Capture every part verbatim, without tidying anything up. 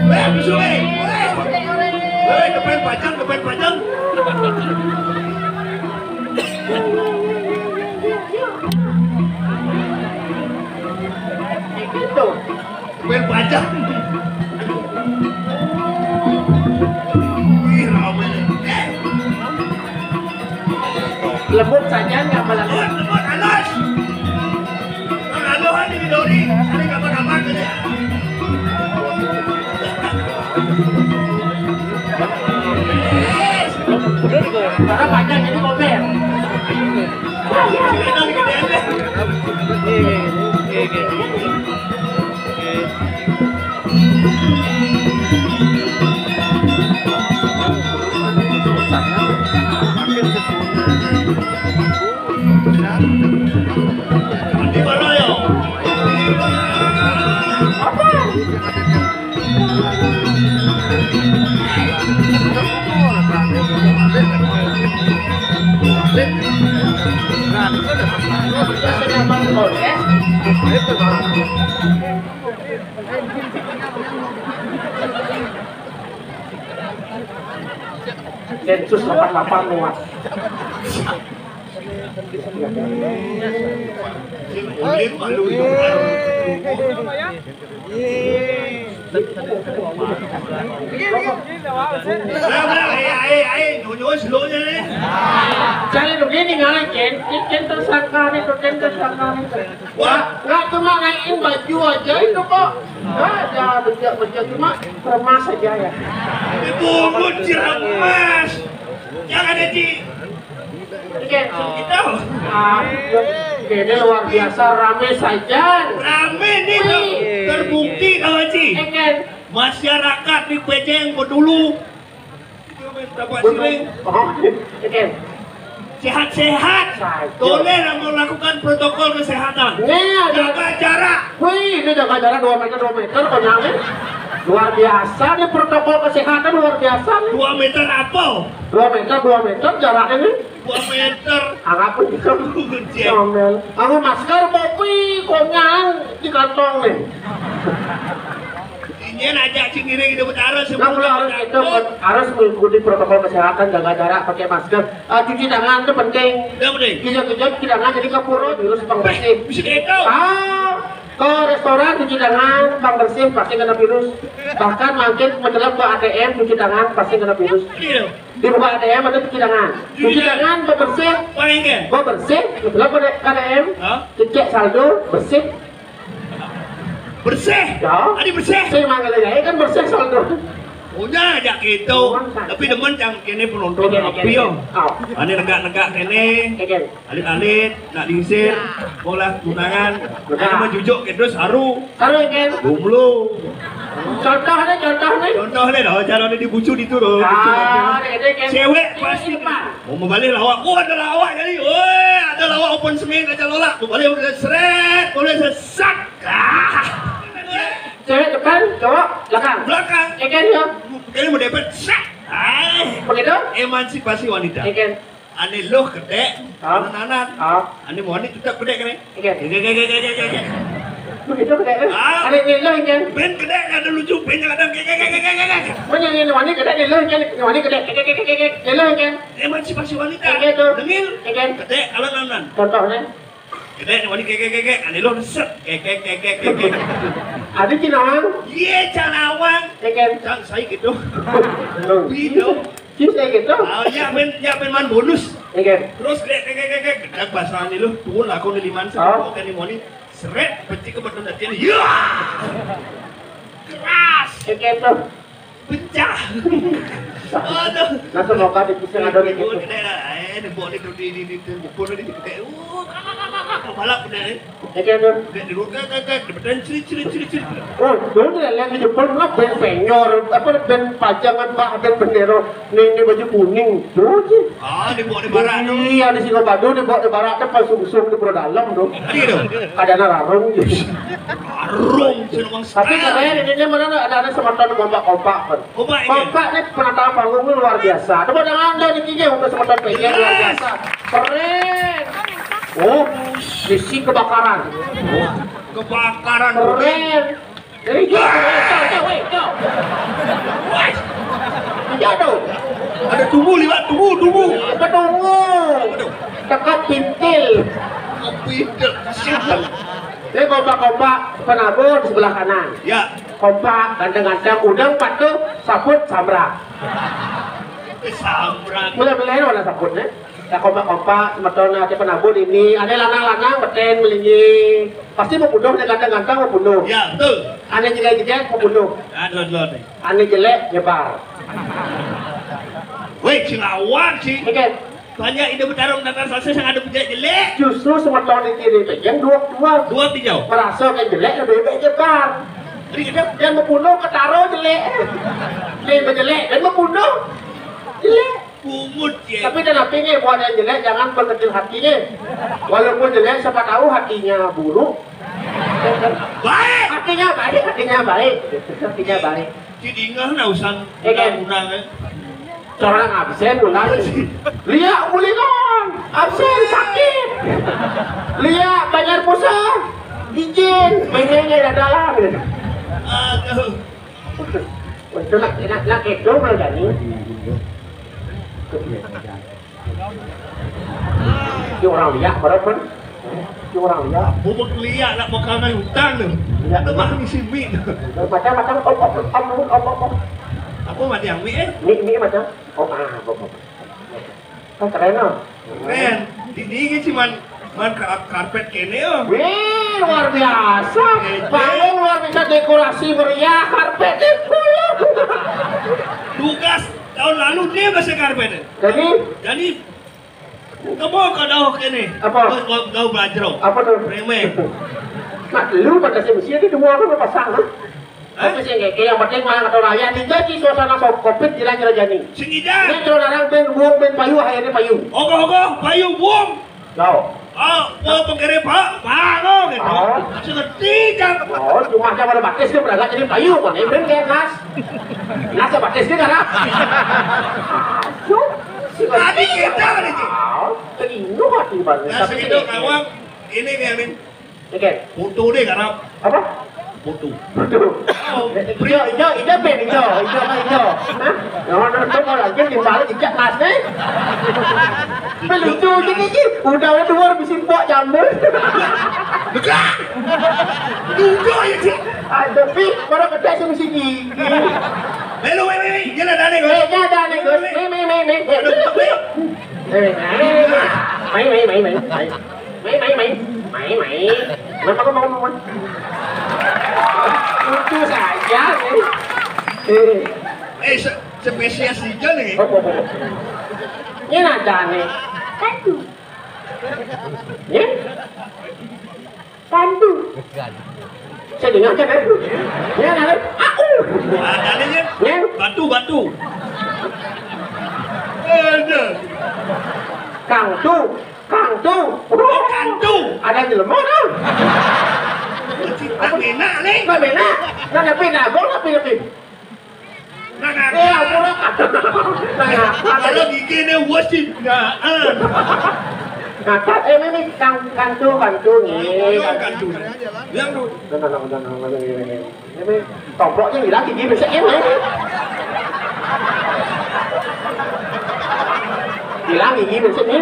Weh, musuh, weh. Weh, kepen pajang, kepen pajang. Kepen pajang. Wih, rame. Eh. Lembut saja, nggak melembut. Lembut, lembut, halus. Kalau halus, ini didori. Ini gampang-gampang saja. Karena panjang, jadi gober. Ini dikedean deh. Densus delapan delapan muat. Ulit malu itu. Lah, lah, eh, eh, eh, nyonya, slow-nya nih. Cari begini, ngalah, Ken. Ken tersangka nih, Ken tersangka nih. Wah, nggak cuma naikin baju aja itu kok. Nggak ada bejak-bejak, cuma kremas aja ya. Dibungkus ceremas. Jangan ada di Oke, kita. Ah, ini luar biasa rame saja. Rame nih, Wih. Terbukti, kawan Ci. Oke. Masyarakat di Pejeng Bedulu. Bapak Siring. Oh, oke. Sehat-sehat. Saja. Boleh lah melakukan protokol kesehatan. Nih, ada Jaga jarak. Wih, ini jaga jarak dua meter, dua meter, konyol nih. Luar biasa nih protokol kesehatan, luar biasa nih. Dua meter apa? Dua meter, dua meter jaraknya nih. Dua meter. Apa gitu? Bukan, Cek. Comel. Aku masker, kopi, konyol di kantong nih. Ini aja cinggiring itu betara. Nah, sebelum kalau harus kita itu, harus mengikuti protokol kesehatan, jaga jarak, pakai masker. Ah, cuci tangan itu penting. Yang penting. Kita cuci tangan jadi kapur virus pang bersih. Bisa gitu. Ah, ke restoran cuci tangan, pang bersih pasti kena virus. Bahkan makin menjelang ke A T M cuci tangan pasti kena virus. Iya. Di muka A T M ada cuci tangan. Cuci tangan, bebersih. Paling ke? Bebersih, betul apa dek K D M? Hah? Cek saldo, bersih. Bersih? Ya. Tadi bersih? Saya manggil ya, kan bersih saldo. Punya aja gitu. Cuman kan. Tapi demen yang kene penonton. Oke, oke, api, oke. Yo. Oh. Ane negak-negak kene. Oke. Alit-alit, nak diisir, bola tunangan, ada menjujuk ke terus haru. Haru, kan? Gumlu. Contoh nih, contoh nih. Contoh nih, dah, cara nih dibucu di turun. Ah, ini, ini, ini. Cewek pasti. Mau membalik lawak. Oh, ada lawak jadi. Oh, ada lawak open semen aja lolak. Mau balik udah seret, boleh sesak. Ah. Cewek depan, cowok belakang. Belakang. Ya kan, ya? Ini mau depet, sek. Ah. Begitu? Emansipasi wanita. Ya kan? Ane luh kedek, ah, anan-anan. Ah. Ane moni tetep kedek kene. Oke. Kedek, kedek, kedek, kedek, kedek. Begitu kedek, eh? Ah. Ane luh, kan? Ben kedek, ada lucu, ben yang ada, kedek, kedek, kedek, kedek, kedek. Mana yang moni kedek, luh, kan? Moni kedek, kedek, kedek, kedek, kedek. Luh, kan? Emansipasi wanita. Oke, tuh. Dengil. Oke. Kedek, anan-anan. Contohnya? Kedek, moni, kedek, kedek, kedek. Ane luh, set. Kedek, kedek, kedek, kedek. Ada cinawang? Iya, cinawang. Oke. Cang, saya gitu. Loh. Gitu. Terus kayak gitu? Ah, ya, ben, ya, ben man bonus. Iya. Terus kayak, kayak, kayak, kayak, gedek basah nih lu, turun lah, kau nih liman, oh, kayak nih moni. Seret, pecik ke betul tadi. Ya! Keras. Kayak gitu. Pecah. Aduh. Nah, semoga di pusing ada di gitu. Eh, di bawah itu, di, di, di, di, di, di, di, di, oh, kakak, kakak, kakak, kakak, balap udah, eh. Kayak gitu. Kayak di luar, kakak, kakak, di badan, cerit, cerit, cerit, cerit. Oh, dulu lihat di Jepang, nggak band penyor, apa, band pajangan, Pak, band bendera. Nih, ini baju kuning. Terus sih. Ah, dibawa di barat tu. Iya, di Singapadu, dibawa di barat tu, pas sungsung di Pura Dalam tu. Iya tu. Ada anak larung je. Larung, senang. Tapi keren, ini, ini mana ada, ada semeton kompak-kompak, kan. Kompak ini? Kompak ni penata panggung ni luar biasa. Tepuk tangan dah ni, Kiki, untuk semeton P J luar biasa. Keren. Oh, misi kebakaran. Oh, kebakaran. Keren. Jadi, jauh, jauh, jauh, jauh, jauh. Wah. Jauh tu. Ada tunggu lewat, tunggu, tunggu. Apa tunggu? Aduh. Cakap pintil. Pintil. Siapa? Jadi, kompak-kompak penabur di sebelah kanan. Ya. Kompak, ganteng-ganteng, udang patuh, saput, samrak. Samrak. Boleh-boleh mana saputnya? Ya, kompak-kompak, semeton ada penabur ini, ada lanang-lanang, beten, melingi. Pasti mau bunuh, dia ganteng-ganteng mau bunuh. Ya, betul. Ada jelek-jelek mau bunuh. Ada dulu ni. Ada jelek, nyebar. Weh, cingawat sih. Okey. Banyak ida bertarung dengan sukses yang ada jelek-jelek. Justru semeton di kiri tu, yang dua-dua. Dua tiga. Merasa yang jelek lebih baik nyebar. Jadi kita yang membunuh, ketaro jelek. Dia berjelek, dan membunuh. Jelek. Pungut je. Tapi dan api ni, buat yang jelek, jangan berkecil hati ni. Walaupun jelek, siapa tahu hatinya buruk. Baik. Hatinya baik, hatinya baik. Hatinya baik. Cik dengar lah urusan. Eh, kan? Undang-undang, eh. Orang absen ulang. Liak bulikan. Absen sakit. Liak bayar pulsa. Izin. Mainnya dah dalam. Aduh. Betul nak, nak, nak kedo kalau jadi. Dia orang liak, berapa? Dia orang liak. Bubuk liak nak makan utang tu. Liak. Lepas ni si Mik tu. Macam, macam, op, op, op, op, op, op. Apa macam Mik, eh? Mik, Mik macam? Oh, ah, op, op. Kan keren, ah. Keren. Di, di ni cuman, cuman ka-, karpet kene, oh. Wih, luar biasa. Keren. Panggung luar biasa, dekorasi meriah, karpet di pulau. Tugas tahun lalu dia masih karpet. Jadi? Jadi, kamu kau dah kene. Apa? Kau, kau, kau belajar. Apa tu? Remeh. Nak lu pada si mesti ada dua orang pasang, ah. Hah? Tapi sing kayak yang penting mah kata raya, tiga ci suasana so-, covid di langit raja ni. Sing ida. Ini kalau larang ben buang ben payu, akhirnya payu. Ogoh-ogoh, payu buang. Kau. Ah, mau pengkere pak, pak lo gitu. Oh. Seperti kan. Oh, cuma siapa ada batis dia berangkat jadi payu, kan? Ini ben kayak nas. Nas ada batis dia kan? Aduh. Tadi kita kan itu. Oh, terlindung hati banget. Nah, tapi segitu ini kawan, ini nih, Amin. Okey. Foto dia garap. Apa? Foto. Foto. Oh, ijo, ijo, ijo pen, ijo, ijo, ijo. Hah? Yang mana tu kalau lagi timbal cicak nas ni? Pelucu je ni, ji. Udah, udah tua, bisi buat jambul. Betul. Tunjuk je, ji. Ada pi, baru kedai sama sini. Melu, wei, wei, wei. Jalan dah ni, Gus. Eh, dah, dah ni, Gus. Mei, mei, mei, mei. Aduh, wei. Eh, mei, mei, mei, mei. Mai, mai, mai. Mai, mai. Mai, mai, mai. Lucu saja, mai. Eh. Eh, se-, spesies ijo ni. Oh, oh, oh. Ini ada ni. Satu. Ya? Bantu. Saya dengar kan, eh? Ya, kan? Aku. Ada ni, ya? Ya? Bantu, bantu. Ada. Kang tu. Kang tu. Oh, Kang tu. Ada jelema tu. Cita mina ni. Cita mina. Nah, tapi nah, gol tapi, tapi. Nah, nah. Eh, apa lah? Nah, nah. Kalau gigi ni wasit. Nah, ah. Nah, tak, eh, ni, ni, kang, kantu, kantu ni. Oh, kantu. Yang tu. Nah, nah, nah, nah, nah, nah, nah, nah. Ini, tomboknya hilang gigi besar ni. Hilang gigi besar ni.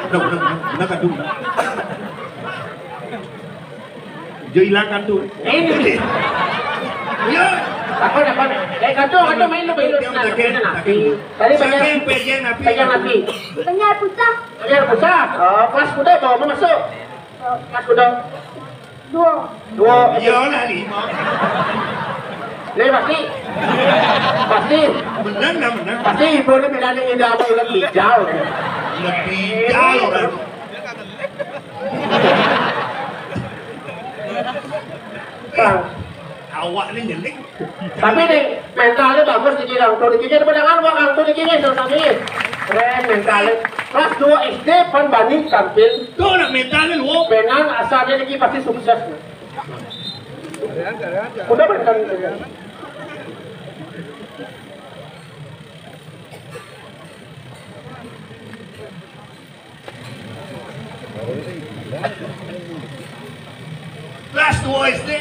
Benar, benar, benar, benar, kantu. Dia hilangkan tu. Ini. Ya. Apa, apa? Eh, kacau, kacau main lu, main lu. Dia main, main main api. Tadi pegang, pegang api. Pegang api. Pegang pusat. Pegang pusat. Oh, pas udah bawa masuk. Mas kuda. Dua. Dua. Iyalah lima. Ini pasti. Pasti. Bener dah bener. Pasti ibu ni bila ni indah apa lebih jauh. Lebih jauh kan. Bang. Awak ni nyeling. Tapi ni mentalnya bagus di kiri tu, di kiri ada pandangan buat tu di kiri tu tapi. Keren mentalnya. Kelas dua S D pun bani tampil. Tu nak mentalnya lu. Penang asal dia lagi pasti sukses. Udah mental. Kelas dua S D.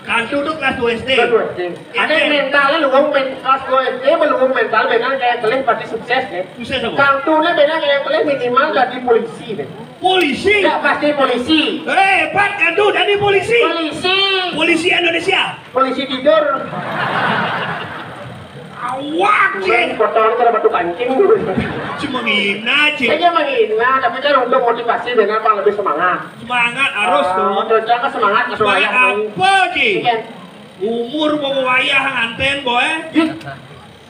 Kan duduk kelas dua S D. Kelas dua S D. Ada yang mental, lu wong men-, kelas dua S D, belum mental, benar kayak kelih pasti sukses ya. Sukses apa? Kang tu ni benar kayak kelih minimal jadi polisi deh. Polisi. Tak pasti polisi. Hebat kan tu jadi polisi. Polisi. Polisi Indonesia. Polisi tidur. Awak je. Kotor tu batu kancing tu. Cuma ngina je. Saya menghina, tapi kan untuk motivasi dengan apa lebih semangat. Semangat harus tu. Terus jangan semangat ke semangat apa je? Umur bawa wayah nganten boy.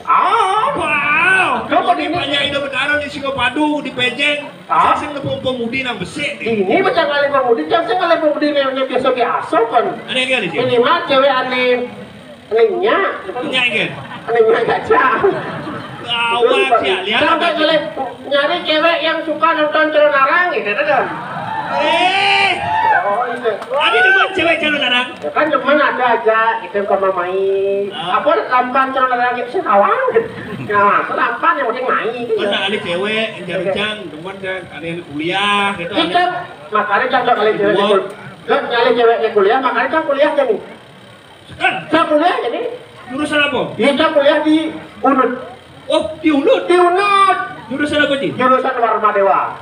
Ah, wow. Kau ni banyak hidup berdarah di Singapadu, di Pejeng. Ah. Saya sing nepung pemudi nang besik ni. Ini macam kali pemudi, macam sing kali pemudi ni, ni biasa-biasa kan. Ada yang kali je? Minimal cewek aneh, anehnya. Anehnya kan? Anehnya gajah. Awak je, lihat. Sampai boleh nyari cewek yang suka nonton Calonarang gitu kan. Eh. Oh, itu. Ada demen cewek Calonarang? Ya kan demen ada aja, itu sama main. Ah. Apa lampan Calonarang itu sih kawan? Nah, lampan yang penting main gitu. Mana ada cewek yang cari cang, demen kan, ada yang kuliah gitu. Kita makanya cang kali cewek. Kan nyari cewek yang kuliah, makanya cang kuliah jadi. Kan? Cang kuliah jadi. Jurusan apa? Kita kuliah di Unud. Oh, di Unud? Di Unud. Jurusan apa, Ji? Jurusan Warma Dewa.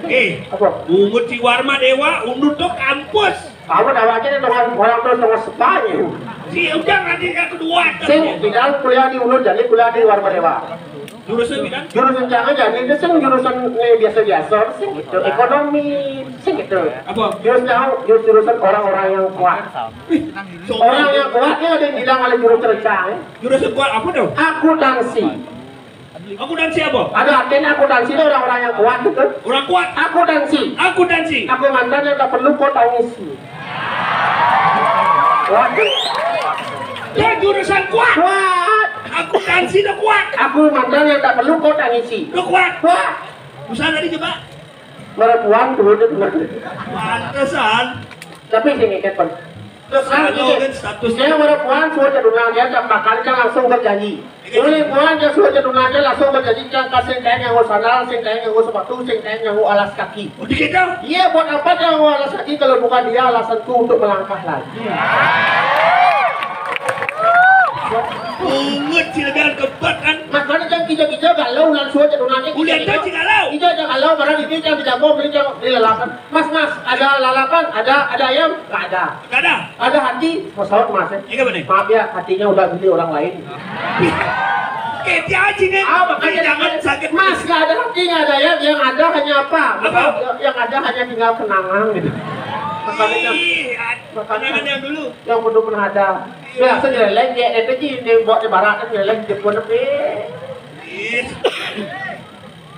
Eh, apa? Unud si Warma Dewa, Unud tu kampus. Kamu tahu aja nih, orang, orang terus terus Spanyol. Si udah nanti yang kedua. Sing, tidak kuliah di Unud, jadi kuliah di Warma Dewa. Jurusan bidang? Jurusan jangan jadi itu sing jurusan ni biasa-biasa sing gitu. Ekonomi sing gitu. Apa? Jurusan jauh, jurus jurusan orang-orang yang kuat. Orang yang kuat ni ada yang bilang ada jurus cerca. Jurusan kuat apa tu? Akuntansi. Akuntansi apa? Ada artinya akuntansi itu orang-orang yang kuat gitu. Orang kuat. Akuntansi. Akuntansi. Aku mantan yang tak perlu kau tangisi. Waduh. Dia jurusan kuat. Kuat. Akuntansi dah kuat. Aku mantan yang tak perlu kau tangisi. Lu kuat. Kuat. Usaha tadi coba. Marapuan turun itu. Pantesan. Tapi sini kan. Terus kan statusnya marapuan suruh jadunang dia tak bakal kan langsung berjanji. Boleh puan dia suruh jadunang dia langsung berjanji kan kasih kain yang sandal, sing kain yang sepatu, sing kain yang alas kaki. Iya, buat apa dia mau alas kaki kalau bukan dia alasanku untuk melangkah lagi? Ungut si lebihan kebat kan? Makanya jangan kijau-kijau galau langsung aja tunangnya. Udah tahu si galau. Kijau aja galau, malah di dia jangan dijambung, beli jangan di lalapan. Mas, mas, ada lalapan, ada, ada ayam, nggak ada. Nggak ada. Ada hati, pesawat mas ya. Iya benar. Maaf ya, hatinya udah beli orang lain. Oke, dia aja nih. Ah, makanya jangan sakit. Mas, nggak ada hatinya, ada ya. Yang ada hanya apa? Apa? Yang ada hanya tinggal kenangan gitu. Makanya yang dulu. Yang belum pernah ada. Biasa nyeleleng, ya, itu sih, dia buat di barat kan, nyeleleng, dia pun tapi.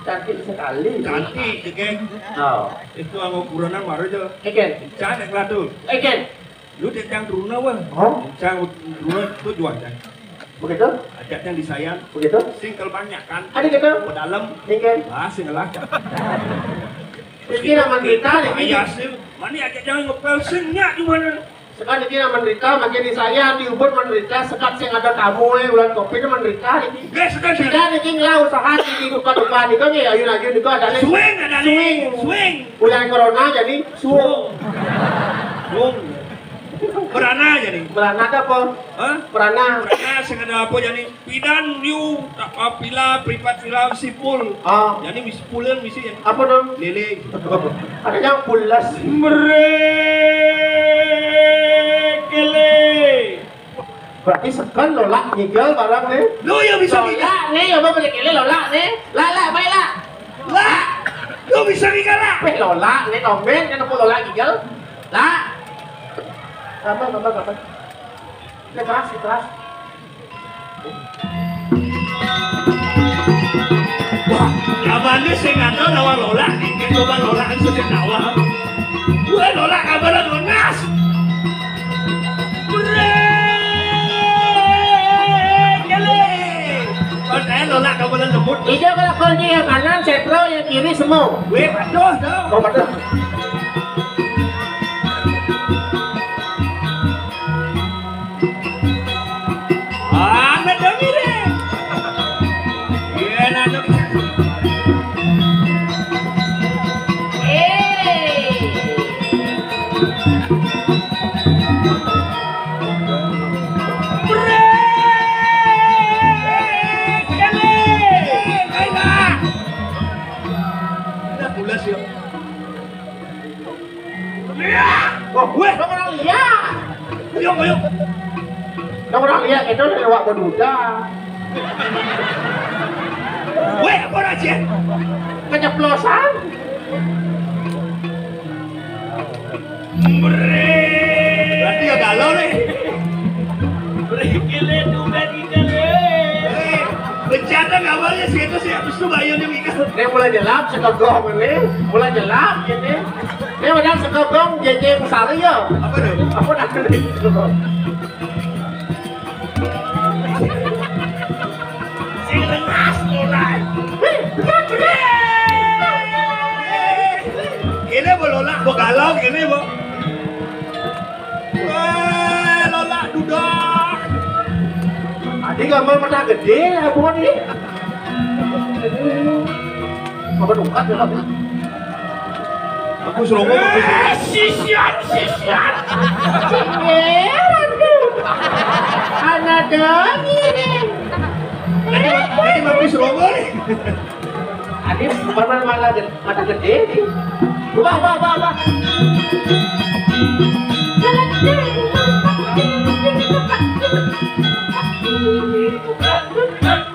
Cantik sekali. Cantik, geng. Oh. Itu anggo kuronan baru aja. Eken. Cantik lah tuh. Eken. Lu dia yang turun apa? Oh. Yang turun tu jual kan. Begitu? Ajak yang disayang. Begitu? Single banyak kan? Ada gitu? Ke dalam. Single. Ah, single lah. Ini nama kita, ini. Ayah sih. Mana ajak jangan ngepel singnya di mana? Sekarang ini nama menderita, makin di saya di Ubud menderita, sekat sing ada tamu eh bulan kopi ini menderita ini. Tidak ini lah usaha ini buka-buka ini kan ya ayun-ayun itu ada nih. Swing ada nih. Swing. Swing. Bulan corona jadi suung. Suung. Berana jadi. Berana ada apa? Hah? Berana. Berana sing ada apa jadi? Pidan yu tak apa pila pripat pila sipul. Ah. Jadi misi pulen misi ya. Apa dong? Lele. Ada yang pulas. Merek lele. Berarti seken Lola ngigel barang nih. Lu yang bisa ngigel. Lola nih, coba balik ini Lola nih. Lah, lah, baik lah. Lah, lu bisa ngigel lah. Weh, Lola nih, nombén kan aku Lola ngigel. Lah. Tambah, tambah, tambah. Ini keras, ini keras. Wah, kabarnya sing ada lawan Lola, ini coba Lola kan sudah tawa. Wah, Lola kabarnya lunas. Brek, kele. Kon saya Lola kabarnya lembut. Iya, kalau kunci yang kanan, setro, yang kiri, semua. Weh, aduh, dong. Oh, aduh. Anak dong ini. Iya, anak dong. Eh. Brek, kele. Ayo, Pak. Udah pulas, yuk. Wah, weh, orang lihat. Ayo, ayo. Orang lihat itu dari awak berduda. Weh, apa raja? Keceplosan. Berarti ya galau nih. Berikile tuh dari galau. Bencana kabarnya sih itu sih habis itu bayar yang ikan. Ini mulai jelap, sekogong ini. Mulai jelap, gitu. Ini udah sekogong, J J Besari ya. Apa tuh? Apa dah? Sing rengas mulai. Ini mau Lola, mau galau gini, Bu. Wah, Lola dudak. Tadi gambar mata gede, ya, Bu, nih. Apa dongkat ya, Pak? Aku serombong, aku serombong. Eh, sisian, sisian. Sisian, aduh. Anak dong ini. Tadi, tadi aku serombong nih. Tadi paman malah ged-, mata gede nih. Wah, wah, wah, wah.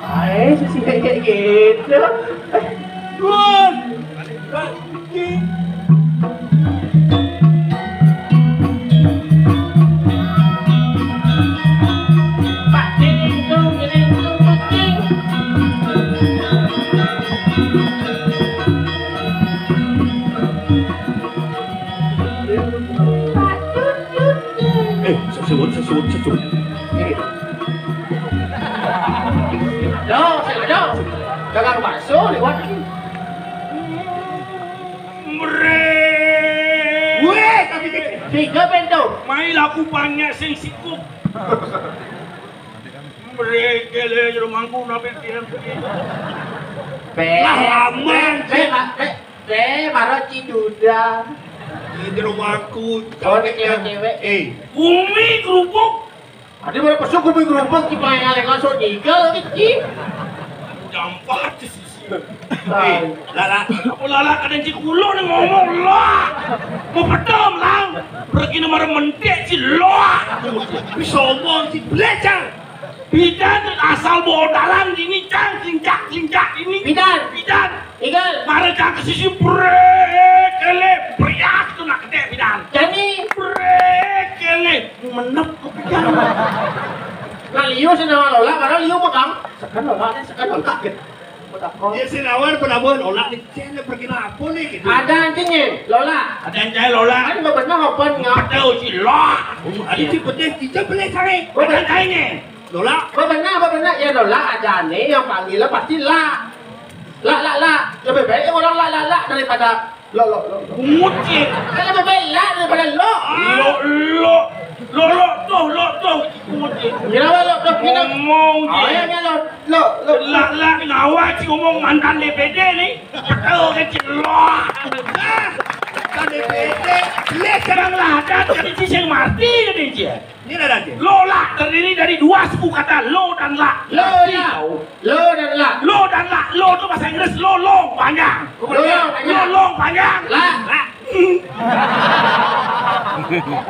Ay, sisi kayak gitu. Dun. Eh, sesuatu, sesuatu, sesuatu. Aduh, aduh. Dagang bakso lewat lagi. Mrek. Weh, tapi tiga pintu. Mai laku banyak sing sikup. Mrek, kele jero mangku nabe tiang. Lah, lama, Cek. Be, be, be, baru Ciduda. Ini jero mangku. Oh, ini cewek-cewek. Eh. Umi kerupuk. Adi mana pesuk kupi gerobak, ci paling alek langsung nyigal, ci. Jampat, ci sisi. Eh, Lala. Apa Lala kadang ci kulo nih ngomong, lah. Mau pedom, lang. Pergi nomor mentik, ci, lah. Bisa omong, ci, belecang. Bidan asal bodalan gini, cang, cincak, cincak ini. Bidan. Bidan. Igal. Mara cang ke sisi, brek, kele, briak, tuh nak gede, Bidan. Jani. Brek, kele. Menep kopi kan. Nah, liu sih nama Lola, karena liu pegang. Sekan Lola, sekan Lola gitu. Iya sih, nawar penabuhan Lola nih, cene pergi apa nih gitu. Ada anjingnya, Lola. Ada anjingnya Lola. Kan bebenah open ngap. Tahu sih Lola. Ada sih pedih, tidak boleh cari. Ada anjingnya. Lola. Bebenah, bebenah. Ya Lola ada nih, yang panggilnya pasti La. La, la, la. Lebih baik orang la, la, la daripada lo, lo, lo, lo. Ngucil. Kan lebih baik la daripada lo. Lo, lo. Lo, lo, tuh, lo, tuh. Ngucil. Kenapa lo, lo, kenapa? Ngomong, oh, Cil. Ya, ya, lo, lo, lo. La, la, kenapa, Cil, ngomong mantan D P D nih? Tahu kan, Cil, lo. Mantan D P D. Lihat sekarang lah, ada tadi Cil yang mati, katanya, Cil. Ini ada aja. Lola terdiri dari dua suku kata lo dan la. Lo, ya. Lo dan la. Lo dan la. Lo itu bahasa Inggris. Lo long panjang. Lo long panjang. Lo long panjang. La. La.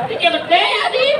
Ini gede ya, Di.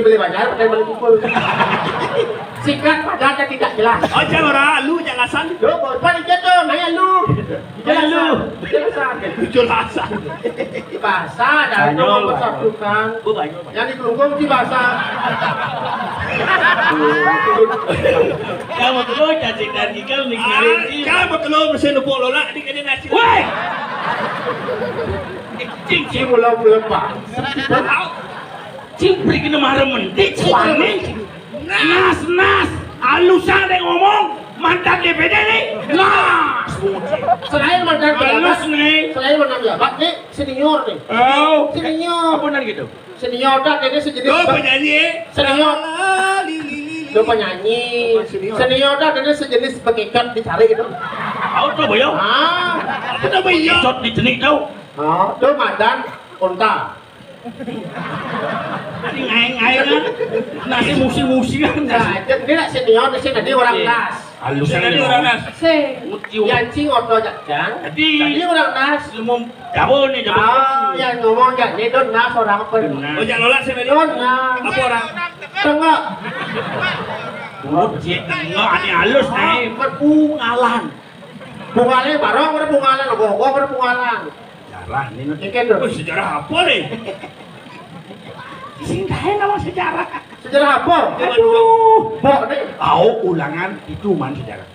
Dibeli banyak, pakai beli kumpul. Singkat, padat, dan tidak jelas. Oh, jangan orang lu jelasan. Yo, bukan itu tuh, nanya lu. Jelasan. Jelasan. Jelasan. Bahasa dan Banyol, Banyol. Persatukan. Bu Banyol, Banyol. Yang dikelungkung di bahasa. Kamu tuh cacing dan ikan nih, ah, kamu tuh lo mesin nupuk lola, di kene nasi. Woi! Cing, cing, mula-mula, Pak. Cing, pergi kena marah mendik, suami. Nas, nas, alusan ada ngomong, mantan D P D nih. Nas. Selain mantan pejabat, halus nih. Selain mantan pejabat nih, senior nih. Oh. Senior. Apa nan gitu? Senior dah, ini sejenis. Lo penyanyi. Senior. Lo penyanyi. Senior. Senior dah, ini sejenis bekicot dicari gitu. Tahu tuh, boyo. Ah. Apa tuh, boyo? Bekicot di jenik tuh. Oh, tuh madan unta. Ngaing-ngaingan. Nasi musi-musi kan. Nah, jadi nak senior di sini tadi orang nas. Halus. Sini tadi orang nas. Se. Muciu. Yang cing oto jajang. Tadi orang nas. Ilmu jabo nih, jabo. Ah, yang ngomong jadi don nas orang apa? Benar. Oh, jangan nolak sini tadi. Don nas. Apa orang? Tengok. Muci tengok, ini halus nih. Berpungalan. Pungalan barong, berpungalan, gogo, berpungalan. Sejarah nih, nanti kan. Oh, sejarah apa nih? Sing tahu nama sejarah. Sejarah apa? Aduh, bok nih. Tahu ulangan itu man sejarah.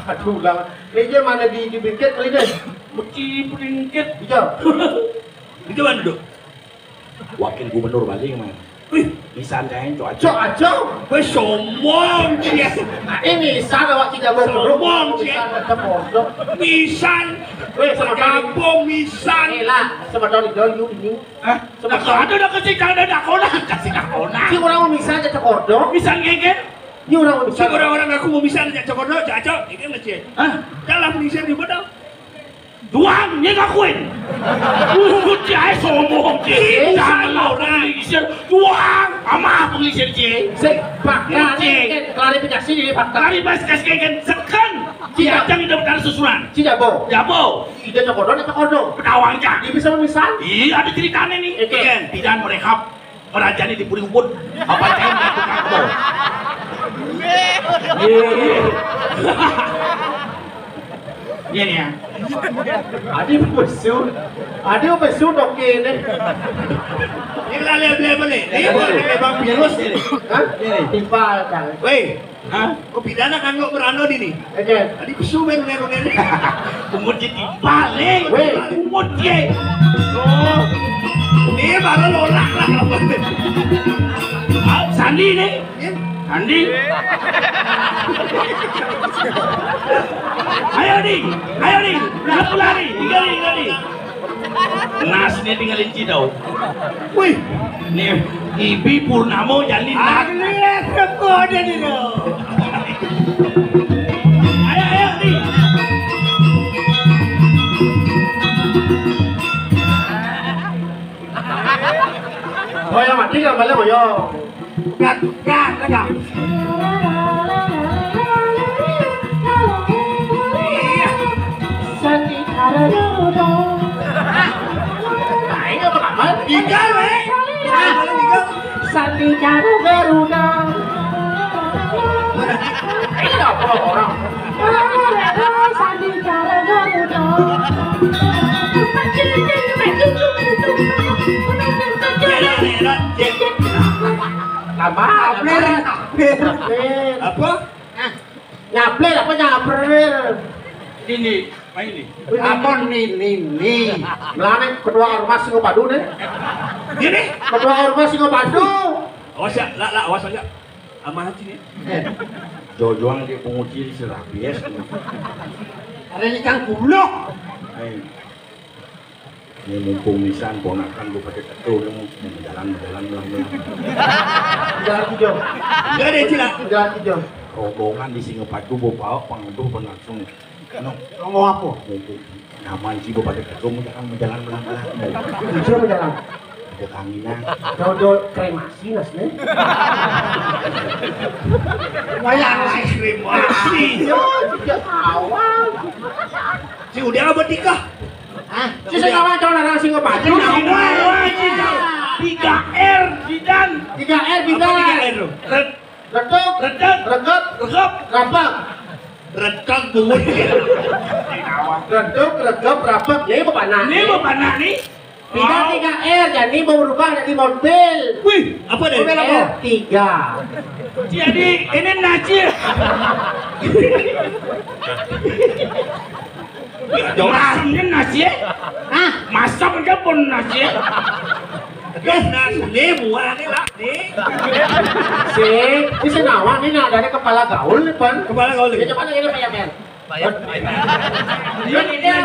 Aduh, ulangan. Ini dia mana di, di bingkit kali deh. Mesti bingkit. Bisa. Itu mana duduk? Wakil gubernur Bali kemarin. Wih, misan kain cok aja. Cok aja. Weh, sombong dia. Ini misan awak tidak mau. Sombong dia. Misan tetap bodoh. Misan. Weh, sama kampung misan. Eh lah, sama tahun itu you ini. Hah? Sama tahun. Ada dah kasih, ada dah kona, kasih dah kona. Si orang mau misan aja cek ordo. Misan genggen. Ini orang mau misan. Si orang-orang aku mau misan aja cek ordo, cok aja. Ini masih. Hah? Dalam misan di mana? Duang, dia ngakuin. Urut dia, eh, sombong dia. Iya. Jangan mau orang pengisir. Duang, ama pengisir dia. Sik, fakta, iya, nih, klarifikasi ini fakta. Klarifikasi kan sekan. Tidak. Dia jangan dapat susunan. Tidak, Bo. Ya, Bo. Ide cokodo, ide cokodo. Pedawang, ya. Dia bisa memisah. Iya, ada ceritanya nih. Oke. Tidak merehab. Ora jane dipuri uwun. Apa jane ngaku-ngaku? Iya, iya. Iya, iya. Adi pesu. Adi pesu tok kene. Ini lali beli beli. Ini bukan kayak Bang Virus ini. Hah? Ini. Timpal, Kang. Weh, hah? Kok pidana kan kok merano di nih? Oke. Tadi pesu main main main. Pungut di timpal, eh. Weh. Pungut, ye. Oh. Ini baru lorak lah. Ah, Sandi nih. Iya. Sandi. Ayo, Di. Ayo, Di. Jangan lari. Tinggal, tinggal, Di. Nas nih tinggalin Cidau. Wih. Nih, Ibi Purnamo jadi nas. Aku lihat kode di lo. Ayo, ayo, Di. Boyo mati gambarnya, boyo. Gat, gat, gat. Iya. Nah, ini apa kabar? Tiga, weh. Nah, kalau tiga. Sandi Garuda. Ini apa orang? Sandi Garuda. Apa? Apa? Nyaplir apa nyaplir? Ini, apa ini? Apa ini, ini? Melane ketua ormas Singapadu nih. Ini? Ketua ormas Singapadu. Awas ya, lah, lah, awas aja. Aman sini. Eh, jojoan dia penguji si rabies. Ada ikan gulung. Ini mumpung nisan ponakan ku pada ketu, ini mau jalan, jalan, jalan, jalan. Jalan hijau. Enggak ada istilah. Jalan hijau. Rombongan di Singapadu mau bawa pengaduh berlangsung. Anu, ngomong apa? Mumpung nyaman sih, mau pada ketu, mau jalan, mau jalan, jalan, jalan. Hijau mau jalan. Ada kanginan. Dodol kremasi, Mas, nih. Wayang kremasi. Iya, sejak awal. Si udah apa nikah? Hah? Si sing awal calon anak Singapadu. Tiga R Bidan. Tiga R Bidan. Apa tiga R lo? Red. Reduk. Reduk. Regep. Regep. Rapak. Reduk bungut. Reduk, regep, rapak. Ya, ini bapak anak. Ini bapak anak nih. Pindah tiga R, jadi mau berubah jadi mobil. Wih, apa deh? Mobil apa? R tiga. Jadi ini Najib. Masamnya Najib. Hah? Masam aja pun Najib. Terus Najib buahnya lah nih. Si, ini senawan ini ada kepala gaul nih, Pan. Kepala gaul. Ya, coba nanya Pak Yamin. Bayar, bayar. Iya, iya.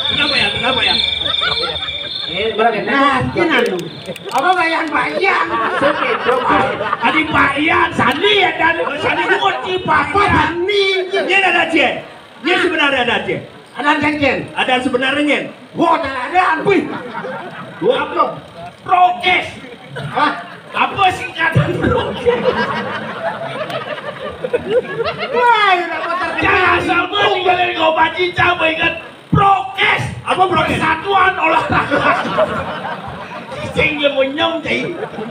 Kenapa ya? Kenapa ya? Eh, berapa? Nah, ini anu. Apa bayar, bayar? Tadi bayar, Sandi ya, dan Sandi kunci bayar. Ini ada aja. Ini sebenarnya ada aja. Ada aja. Ada sebenarnya. Wah, ada. Wih. Wah, apa? Prokes. Hah? Apa singkatan prokes? Wah, ya, apa terkenal? Jangan sampai tinggalin kau baca, coba ingat prokes. Apa prokes? Persatuan olahraga. Sing dia mau nyem, cai.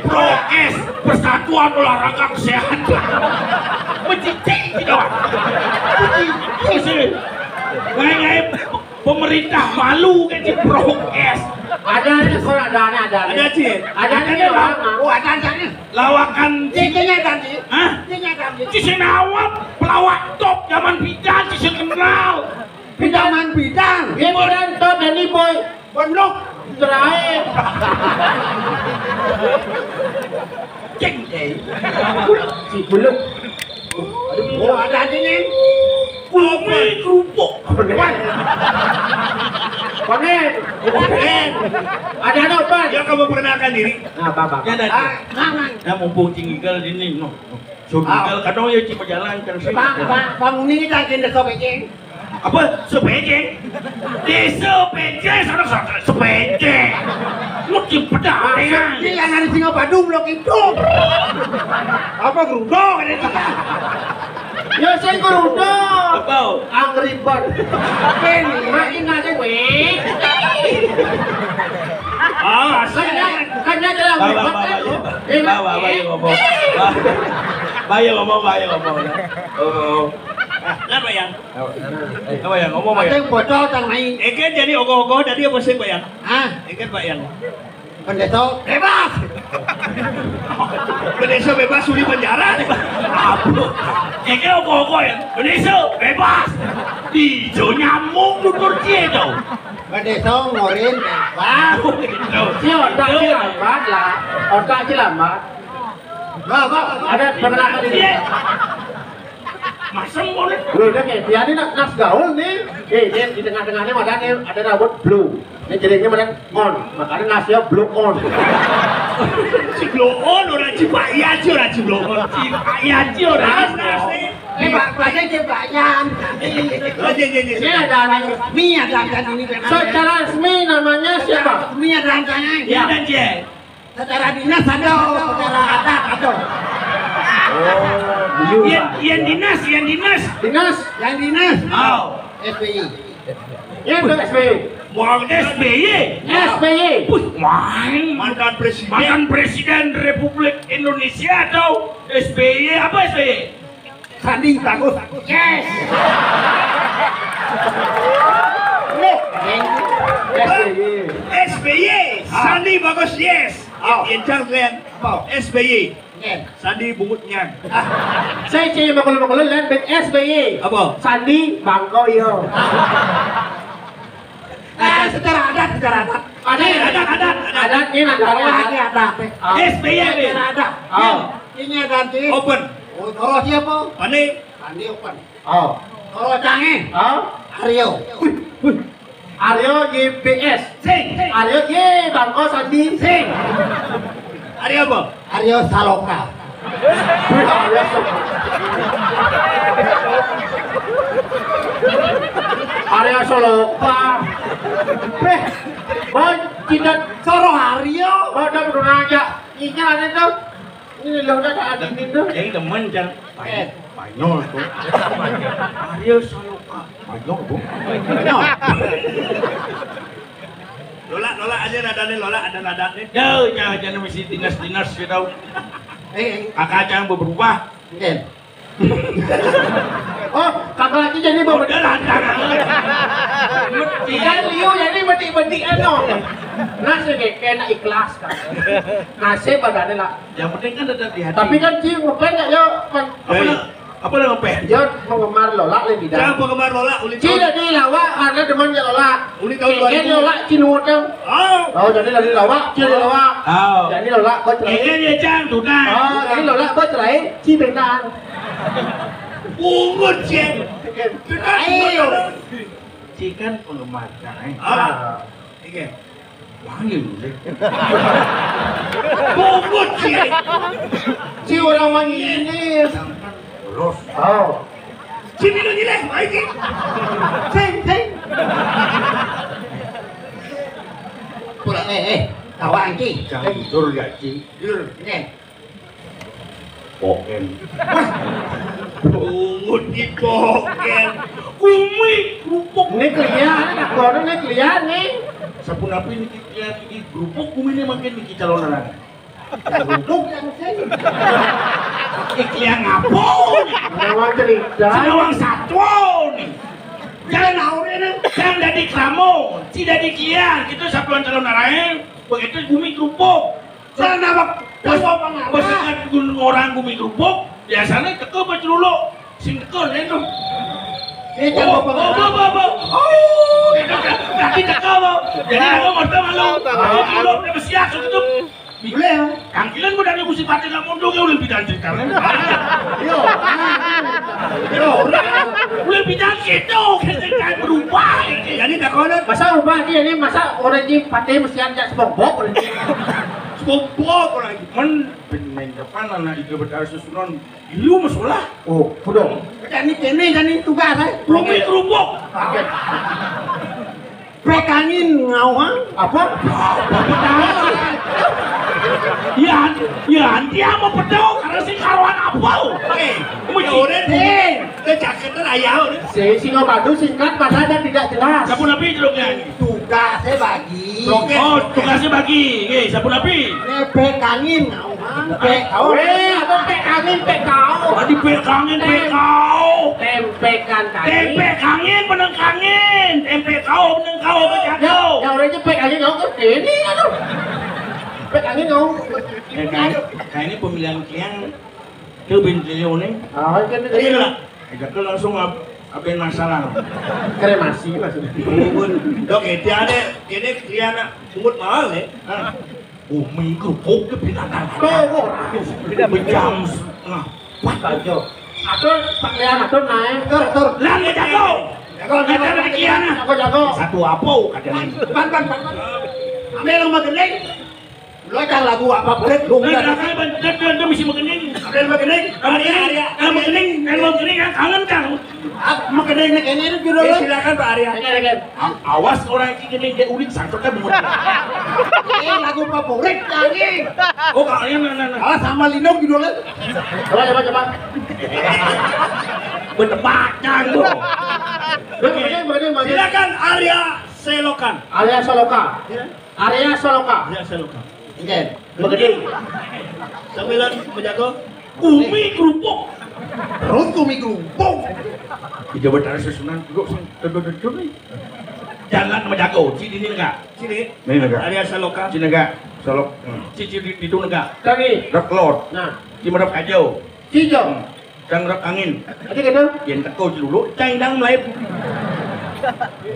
Prokes, persatuan olahraga kesehatan. Mencicing gitu. Mencicing sih. Ngai-ngai pemerintah malu kan si prokes. Ada nih, kalau ada nih, ada nih. Ada, Ci? Ada nih, ada nih, Bang. Oh, ada, ada nih. Lawakan Ci. Ci, Ci, nyata, Ci. Hah? Ci, nyata, Ci. Ci Sinawat, pelawak top zaman Bidan, Ci kenal. Bidan, Bidan. Bidan top, Danny Boy. Pondok. Terakhir. Ceng, eh. Si Buluk. Oh, ada aja nih. Kopi kerupuk. Konen. Konen. Ada apa? Ya, kamu perkenalkan diri. Nah, Bapak. Ya, ada. Ah, nah, nah. Ya, mumpung tinggal di sini, no. So, tinggal kadang ya cuma jalan terus. Bang, bang, bang, ini kita agenda kau bikin. Apa? Sepeceng? Desa Peceng, sana, sana, Sepeceng. Lu di pedang, ya. Ini yang ada singa Badung, lo gitu. Apa geruduk, ada tiga? Ya sing kurudo. Apa? Angry Bird. Apa ini? Makin nasi weh. Ah, asik. Kan dia kan dia dalam Bah, bah, bah, bah, ya. Eh, bah, bah, bah, ya ngomong. Bah, bah, ya ngomong, bah, ya ngomong. Oh. Apa yang? Apa yang ngomong, bah, ya? Ada yang bocor tang main. Eke jadi ogoh-ogoh tadi apa sih, bah, ya? Ah, eke, bah, yang. Pendeta bebas. Pendeta bebas suli penjara. Apa? Eke ogoh-ogoh ya. Pendeta bebas. Ijo nyamuk tutur cie to. Pendeta ngorin bebas. Oh, gitu. Si otak si lambat lah. Otak si lambat. Bah, bah, ada pengalaman ini. Iya. Masem ngono. Lho, dia kayak dia ini nas, nas gaul nih. Eh, dia di tengah-tengahnya ada nih, ada rambut blue. Ini jadinya mana on. Makanya nasnya blue on. Si blue on orang Cipayung, si orang si blue on. Cipayung, si orang nas, nas, nih. Eh, Pak, Pak, saya Cipayung. Oh, iya, iya, iya. Ini ada anak resmi, ada angkat ini. Secara resmi namanya siapa? Resmi ada angkatnya. Iya, dan J. Secara dinas ada, secara adat ada. Oh, iya. Yang, yang dinas, yang dinas. Dinas. Yang dinas. Oh. S B Y. Ya, itu S B Y. Wah, S B Y. S B Y. Wih, main. Mantan presiden. Mantan presiden Republik Indonesia atau S B Y apa S B Y? Sandi bagus. Yes. Loh, S B Y. S B Y. Sandi bagus, yes. Oh. Yang cang kalian. Apa? S B Y. Yes. Sandi bungut nyang. Saya cek yang bakal-bakal lain, bet S B Y. Apa? Sandi bangko yo. Eh, secara adat, secara adat. Ada adat, adat, adat. Adat ini nanti ada. Ada adat. S B Y. Secara adat. Oh. Ini ada nanti. Open. Oh, toro siapa? Pane. Sandi open. Oh. Toro cange. Oh. Aryo. Wih, wih. Aryo Y B S. Sing. Aryo Y bangko Sandi. Sing. Aryo apa? Aryo Saloka. Wih, Aryo Saloka. Aryo Saloka. Beh, boy, cinta Soro Aryo. Boy, udah, udah aja. Ini ada tuh. Ini lo udah ada ini tuh. Jadi temen, Cang. Eh. Spanyol tuh. Aryo Saloka. Spanyol tuh. Spanyol. Lola, Lola, aja nadane Lola, ada nadane. Yo, jangan, jangan mesti dinas-dinas, ya tahu. Eh, eh. Kakak jangan berubah. Oke. Oh, kakak lagi jadi bawa. Udah lancar. Ikan liu jadi betik-betik anu. Nasib kayak kena ikhlas kan. Nasib badannya lah. Yang penting kan tetap di hati. Tapi kan Ci ngepen nggak, yo, Pan? Apa, eh, na-, apa nama ngepen? Yo, penggemar Lola lebih dah. Siapa penggemar Lola? Uli Ci tahun. Jadi lawak karena temannya Lola. Uli tahun dua ribu. Lola Ci nutang. Oh. Oh, jadi dari lawak, Ci dari lawak. Oh. Jadi Lola bercerai. Eke dia, Cang, tuh, nah. Oh, jadi Lola bercerai, Ci benar. Pungut, Ci. Benar, ayo. Pungut. Ci kan penggemar, Cang, eh. Ah. Oke. Wangi lu, Ci. Bobot, Ci. Ci orang wangi ini. Terus. Oh. Ci, minum, Ci, leh. Baik, Ci. Sing, sing. Pura, eh, eh. Tawa, Ci. Jangan tidur ya, Ci. Tidur. Ini. Poken. Pungut di poken. Gumi kerupuk. Ini kelian, ini kono ini kelian nih. Sapunapi niki kelian, niki kerupuk, gumi ini makin niki calon anak. Kerupuk yang sing. Ini kelian apa? Nawang cerita. Nawang satwa nih. Jangan aure nih. Jangan jadi kamu, tidak dikelian. Kita satuan calon anak. Begitu gumi kerupuk. Soalnya apa? Pas, pas ingat gun-, orang gumi kerupuk, biasanya teka baceluluk. Sing teka, nih, tuh. Ini tambah pengalaman. Oh, oh, oh, oh. Oh, itu kan. Berarti teka, Bang. Jadi, aku mau tahu, malu. Baceluluk, dia bersiap, gitu. Boleh, ya? Kangkilan gua dari musim pakai nggak mundur, ya, udah pindah cerita, nih. Yo. Yo, udah. Udah pindah gitu, kayak berubah, gitu. Jadi, tak kono. Masa ubah, ini, masa orang ini pakai mesti ada SpongeBob, orang ini. SpongeBob lagi. Men, ben main depan anak itu berdarah susunan. Lu masalah. Oh, udah. Jadi kene jadi tugas, eh. Rumi kerupuk. Pekangin ngawang. Apa? Ya, ya, dia mau pedau karena si karuan apa? Eh, mau ya udah, eh. Jaket téh aya. Si singa badu singkat, padat, dan tidak jelas. Sapunapi judulna? Tugasnya bagi. Oh, tugasnya bagi. Nggih, sapunapi? Ngepek angin. Ngepek angin, pek kau. Tadi pek angin, pek kau. Tempekan kaki. Tempe kangin, beneng kangin. Tempe kau, beneng kau, baca kau. Ya, orang itu pek angin, kau ke sini, aduh. Pek angin, kau. Ya, kayak, kayak ini pemilihan klian. Tuh, bin Trio nih. Ah, kan itu. Iya lah. Itu langsung ab abin masalah. Kremasi maksudnya. Dok, itu ada, ini klian pungut mahal nih. Umi kerupuk ke pinangan. Tuh, tuh. Tidak berjam setengah. Wah, kacau. Atur, pakaian atur naik. Tur, tur. Lah, nggak jago. Jago, jago. Ada lagi ya, nah. Jago, jago. Satu apa, katanya. Pan, pan, pan, pan. Ambil yang mau gending. Lo cang lagu apa boleh dong? Nah, nah, nah, nah, nah, bisa magening. Ada yang magening? Ada, ada. Nah, magening, nah, magening, nah, kangen, Kang. Ah, magening nih kayaknya itu judulnya. Ya, silakan, Pak Arya. Oke, oke. A-, awas orang iki gini dia ulik sangkutnya bungut. Eh, lagu favorit lagi. Oh, kayaknya nah, nah, nah. Awas sama Lino judulnya. Coba, coba, coba. Bertebak, Kang, tuh. Oke. Bagian, bagian, bagian. Silakan Arya Selokan. Arya Soloka. Ya. Arya Soloka. Arya Soloka. Oke. Begini. Sambilan menjaga. Umi kerupuk. Perut umi kerupuk. Di Jawa Tengah susunan duduk sing duduk duduk nih. Jangan menjaga. Sini enggak. Sini. Ini enggak. Arya Soloka. Sini enggak. Solok. Hmm. Cici di itu enggak. Tadi. Rok lor. Nah. Di merok aja. Cijo. Hmm. Cang rok angin. Ada gitu? Yang teko dulu, cang dang melayu.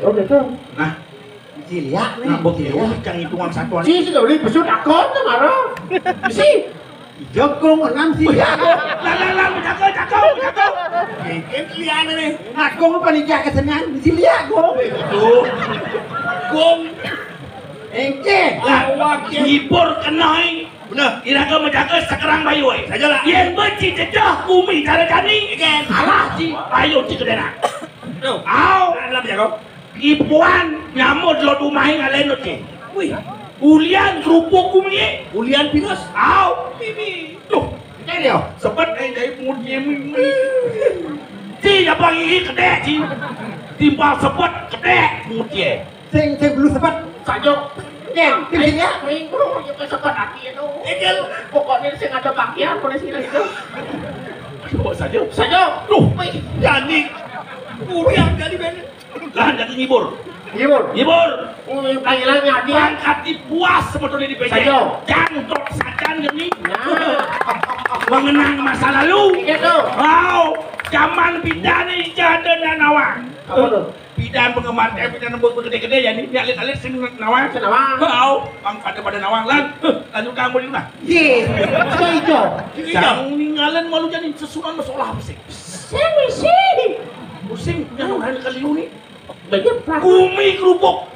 Oh gitu. Nah, Ciliak nih. Nah, bukti ya, cang hitungan satuan. Si sudah beli besut akon tuh marah. Si. Jogong enam si. Lah, lah, lah, jago, jago, jago. Ini liane nih. Akong panitia kesenian, Ciliak gong. Itu. Gong. Engke. Lah, ngibur kenai. Bener. Iraga menjaga sekerang bayu, eh. Saja lah. Yang benci jejah bumi cara jani. Iya. Salah si bayu si kedena. Tuh. Au. Nah, kenapa jago? Ipuan nyamud lo dumahi ngalen lo, Ci. Wih. Ulian kerupuk bumi, eh. Ulian pinus. Au. Bibi. Tuh. Ini dia. Sebet, eh, dari pungut dia. Ci, apa gigi gede, Ci? Timpal sebet, gede pungut dia. Sing, sing belum sempat. Sajo. Nih, pinggirnya. Minggu, ya, kan sempat hati itu. Ejel. Pokoknya sing ada pakaian, boleh sini itu. Aduh, Sajo. Sajo. Duh, wih, jadi. Udah jadi, Ben. Lah, jadi ngibur. Ngibur. Ngibur. Hmm, panggilannya hati. Pangkat di puas sebetulnya di P J. Sajo. Jangkok sajan gini. Nah. Mengenang masa lalu. Iya, tuh. Wow, zaman pidane jadena nawang. Apa tuh? Pidan penggemar, eh, pidan nembus gede-gede ya, ini alit-alit sing nawang. Sing nawang. Wow, pang pada-pada nawang, lan. Huh, lanjut kamu di rumah. Iya. Sudah hijau. Hijau. Jangan ninggalin malu jadi sesuatu masalah apa sih? Sing, sing. Pusing, jangan hari kali ini. Banyak pelaku. Umi kerupuk.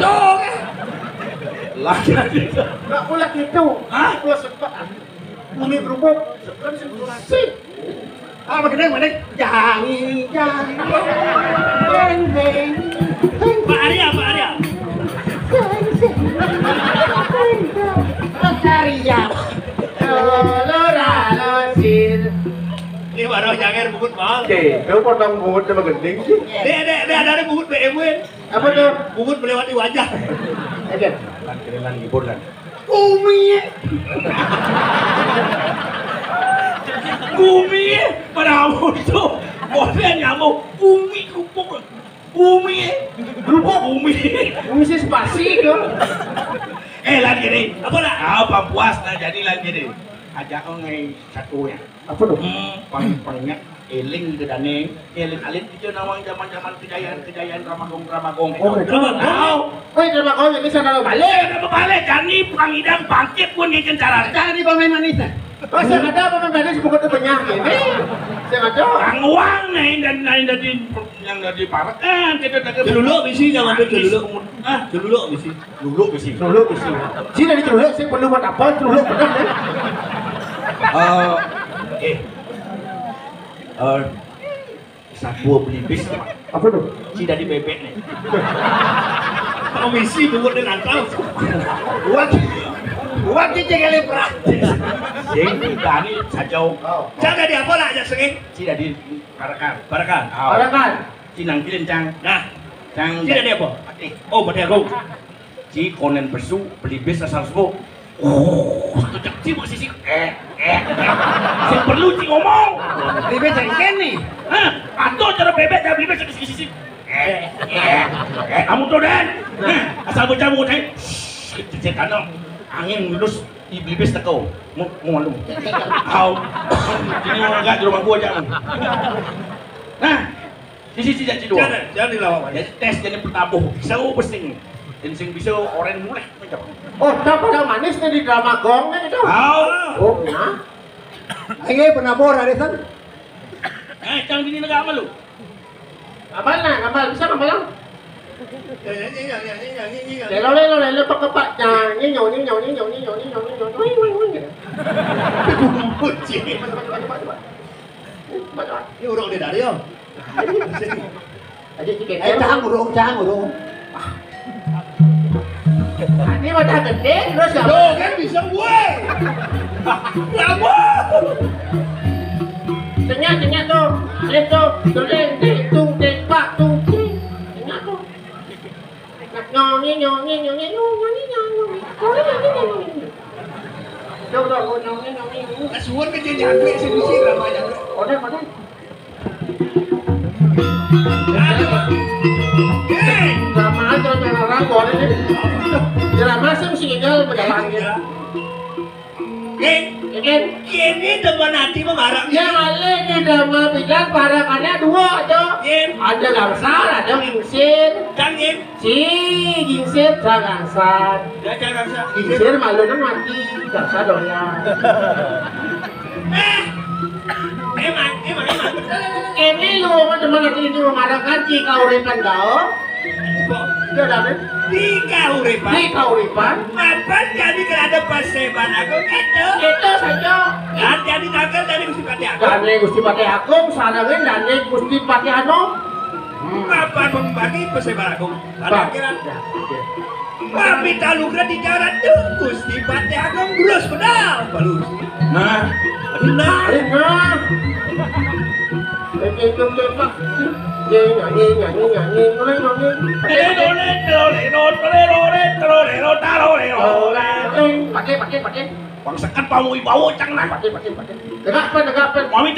Dong, eh. Lah, jadi. Nggak boleh gitu. Hah? Nggak boleh sempat. Umi kerupuk. Kan sih. Ah, makin, makin. Jangan, jangan. Heng, heng. Pak Arya, Pak Arya. Heng, heng. Pak Arya. Lora, losir. Ini baru janger bungut, Bang. Oke, kau potong bungut sama gending sih. Dek, dek, dek, ada bungut B M W. Apa tuh? Bungut melewati wajah. Aja. Kan kirilan libur kan. Umi. Umi. Pada ampun tuh. Bosnya nyamuk. Umi kerupuk. Umi. Kerupuk. Umi. Umi sih spasi tuh. Eh, lan gini. Apa lah? Apa puas lah jadi lan gini. Ajak kau ngai satu ya. Apa tuh? Hmm, paling-palingnya eling gedane, eling alit itu nawang zaman-zaman kejayaan-kejayaan Ramagong-Ramagong. Oh, gitu. Tahu? Oh, Ramagong ini sana balik. Ada balik, jani pangidang bangkit pun ngikin cara. Jangan di pemain manis, eh. Oh, saya ada pemain manis bukan tuh penyakit. Eh, saya ada. Kang Wang nih dan lain dari yang dari Parekan, kita tak. Dulu bisi, jangan tuh dulu. Ah, dulu bisi. Dulu bisi. Dulu bisi. Sini dari dulu, saya perlu buat apa? Dulu bener, ya? Eh, eh, sapu beli bis. Apa tuh? Si dari bebek nih. Komisi bungut dan antal. Buat. Buat cicing kali praktis. Sing dadi sajau. Oh. Cang dadi apa lah aja sengit? Ci dadi parakan. Parakan. Oh. Parakan. Ci nangkilin cang. Nah. Cang ci dadi apa? Patih. Oh, patih aku. Ci konen pesu, beli bis asal suku. Oh, sekejap ci mau sisi. Eh, eh. Sing perlu ci ngomong. Beli bis yang kene. Hah? Atau cara bebek dan beli bis sisi. Eh, eh, eh, kamu tuh, Den. Nah, asal bocah mau cai. Cek kano angin ngelus di belibis teko. Mau, mau malu. Kau. Ini mau enggak di rumah gua jangan. Nah, di sisi janji dua. Jangan, jangan dilawan. Jadi tes jadi petabuh. Bisa pesing. Dan sing bisa orang mulai macam. Oh, tak pada manis nih di drama gong nih itu. Kau. Oh, nah. Ini pernah bor ada kan? Eh, cang bini negara malu. Apal na? Apal? Bisa apal lang? Lelo, lelo, lelo, pakepak. Nah, nyinyo, nyinyo, nyinyo, nyinyo, nyinyo, nyinyo. Wing, wing, wing. Bumbu, cik. Ini urung dia dari, yo. Aja, cik. Eh, cang urung, cang urung. Ini wadah gede, terus ya? Tuh, kan bisa gue. Kenapa? Tengah, tengah tuh. Lihat tuh. Tuh, deng, deng, tung, deng, pak, tung, tung. Tengah tuh. Nyongi, nyongi, nyongi, nyongi, nyongi, nyongi. Tuh, tuh, nyongi, nyongi, nyongi. Nah, suwun ke dia nyangkrik sih, sih, ramanya. Udah, udah. Aduh. Hei. Sama aja orang-orang boleh nih. Drama sih mesti gagal berjalan gitu. Hei. Ya kan? Kene demen ati memarang. Ya, ale di drama pidan parakannya dua aja. Yen. Ada gangsal, ada ngingsir. Kang Yen. Si gingsir, sa gangsal. Ya, jangan sa. Gingsir malu nang mati, gangsal doyan. Eh, emang, emang, emang. Ini lu mau teman lagi ini memarakan di kauripan kau. Kok? Iya, David. Di kauripan. Di kauripan. Apa jadi kerada paseban aku gitu? Itu saja. Dan jadi tampil dari Gusti Patih Agung. Dan Gusti Patih Agung, sarangin dan Gusti Patih Anom. Hmm. Apa membagi paseban aku? Ada kira. Ya, oke. Pamit alugra di jalan tuh, Gusti Patih Agung, terus pedal, balus. Nah. Nah. Nah. Nyanyi, nyanyi, nyanyi, nyanyi, nyanyi, nyanyi, nyanyi. Pakai, pakai, pakai. Bang sekat pamu ibawo cang nah. Pakai, pakai, pakai. Tegak, Pak, tegak, Pak. Mami